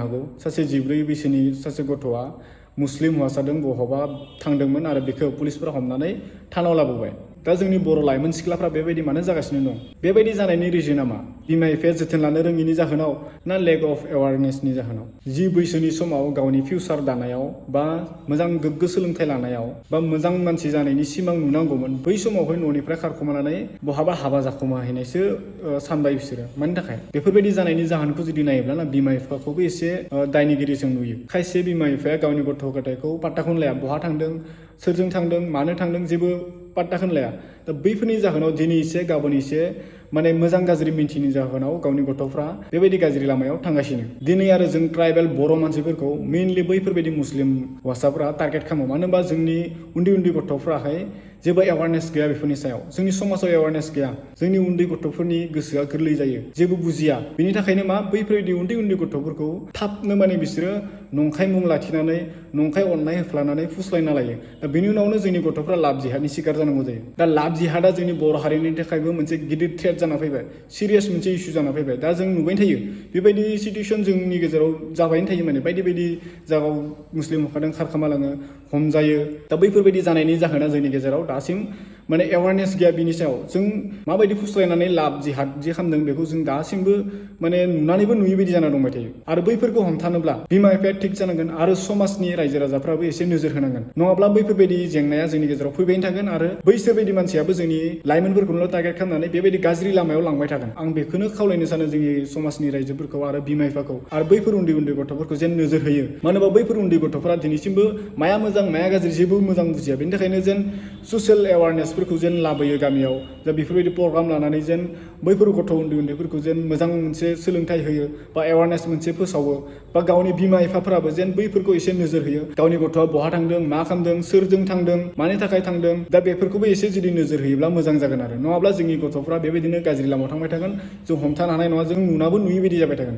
हागौ सासे 14 बैसोनि सासे गथ'आ मुस्लिम हौवासादों बहाबा थांदोंमोन आरो बेखौ पुलिसफोरा हमनानै थानाव लाबोबाय। दा जोंनि बर' लाइमोन सिख्लाफ्रा बेबायदि मानो जागासिनो दं? बेबायदि जानायनि रिजोना मा? बिमा बिफाया जोथोन लानो रोङिनि जाहोनाव ना लेक अफ एवारनेसनि जाहोनाव? जि बैसोनि समाव गावनि फिउचार दानायाव बा मोजां गोग्गो सोलोंथाइ लानायाव बा मोजां मानसि जानायनि सिमां नुनांगौमोन, बै समावहाय न'निफ्राय खारखोमानानै बहाबा हाबा जाखोमाहैनायसो सानबाय बिसोरो। मानि थाखाय? बेफोरबायदि जानायनि जाहोनखौ जुदि नायोब्ला बिमा बिफाखौबो एसे दायनिगिरि जों नुयो। खायसे बिमा बिफाया गावनि गथ' गथायखौ पात्ताखौनो लाया, बहा थांदों, सोरजों थांदों, मानो थांदों, जेबो पात्ताखौनो लाया। दा बैफोरनि जाहोनाव दिनै एसे गाबोन एसे माने मोजां गाज्रि मिन्थिनि जाहोनाव गावनि गथ'फ्रा बेबायदि गाज्रि लामायाव थांगासिनो। दिनै आरो जों ट्राइबेल बर' मानसिफोरखौ मेइनलि बैफोरबायदि मुस्लिम हौवासाफोरा टारगेट खालामो। मानो होनबा जोंनि उन्दै उन्दै गथ'फ्राहाय जेबो एवारनेस गैया बेफोरनि सायाव। जोंनि समाजाव एवारनेस गैया। जोंनि उन्दै गथ'फोरनि गोसोआ गोरलै जायो, जेबो बुजिया। बिनि थाखायनो मा बैफोरबायदि उन्दै उन्दै गथ'फोरखौ थाबनो माने बिसोरो नंखाय मुं लाखिनानै नंखाय अननाय होफ्लानानै फुस्लायना लायो। दा बेनि उनावनो जोंनि गथ'फ्रा लाभ जिहादनि शिकार जानांगौ जायो। दा लाभ जिहादा जोंनि बर' हारिनि थाखायबो मोनसे गिदिर थ्रेट जाना फैबाय, सिरियास मोनसे इस्यु जाना फैबाय। दा जों नुबाय थायो बेबायदि सिटुएसन जोंनि गेजेराव जाबायनो थायो। माने बायदि बायदि जायगायाव मुस्लिम हौवादों खारखोमालाङो, हमजायो। दा बैफोरबायदि जानायनि जाहोना जोंनि गेजेराव दासिम माने एवारनेस गैया। बिनि सायाव जों माबायदि फुस्लायनानै लाभ जिहाद जे खालामदों बेखौ जों दासिमबो माने नुनानैबो नुयै बायदि जाना दंबाय थायो। आरो बैफोरखौ हमथानोब्ला बिमा बिफाया थिग जानांगोन आरो समाजनि रायजो राजाफ्राबो एसे नोजोर होनांगोन। नङाब्ला बैफोरबायदि जेंनाया जोंनि गेजेराव फैबायनो थागोन आरो बैसोर बायदि मानसियाबो जोंनि लाइमोनफोरखौल' टारगेट खालामनानै बेबायदि गाज्रि लामायाव लांबाय थागोन। आं बेखौनो खावलायनो सानो जोंनि समाजनि रायजोफोरखौ आरो बिमा बिफाखौ आरो बैफोर उन्दै उन्दै गथ'फोरखौ जेन नोजोर होयो। मानो होनबा बैफोर उन्दै गथ'फोरा दिनैसिमबो माया मोजां माया गाज्रि जेबो मोजां बुजिया। बेनि थाखायनो जेन ससियेल एवारनेसफोरखौ जेन लाबोयो गामियाव, दा बेफोरबायदि प्रग्राम लानानै जेन बैफोर गथ' उन्दै उन्दैफोरखौ जेन मोजां मोनसे सोलोंथाइ होयो बा एवारनेस मोनसे फोसावो, बा गावनि बिमा बिफाफोराबो जेन बैफोरखौ एसे नोजोर होयो। गावनि गथ'आ बहा थांदों, मा खालामदों, सोरजों थांदों, मानि थाखाय थांदों, दा बेफोरखौबो एसे जुदि नोजोर होयोब्ला मोजां जागोन आरो। नङाब्ला जोंनि गथ'फ्रा बेबायदिनो गाज्रि लामायाव थांबाय थागोन। जों हमथानो हानाय नङा, जों नुनाबो नुयै बायदि जाबाय थागोन।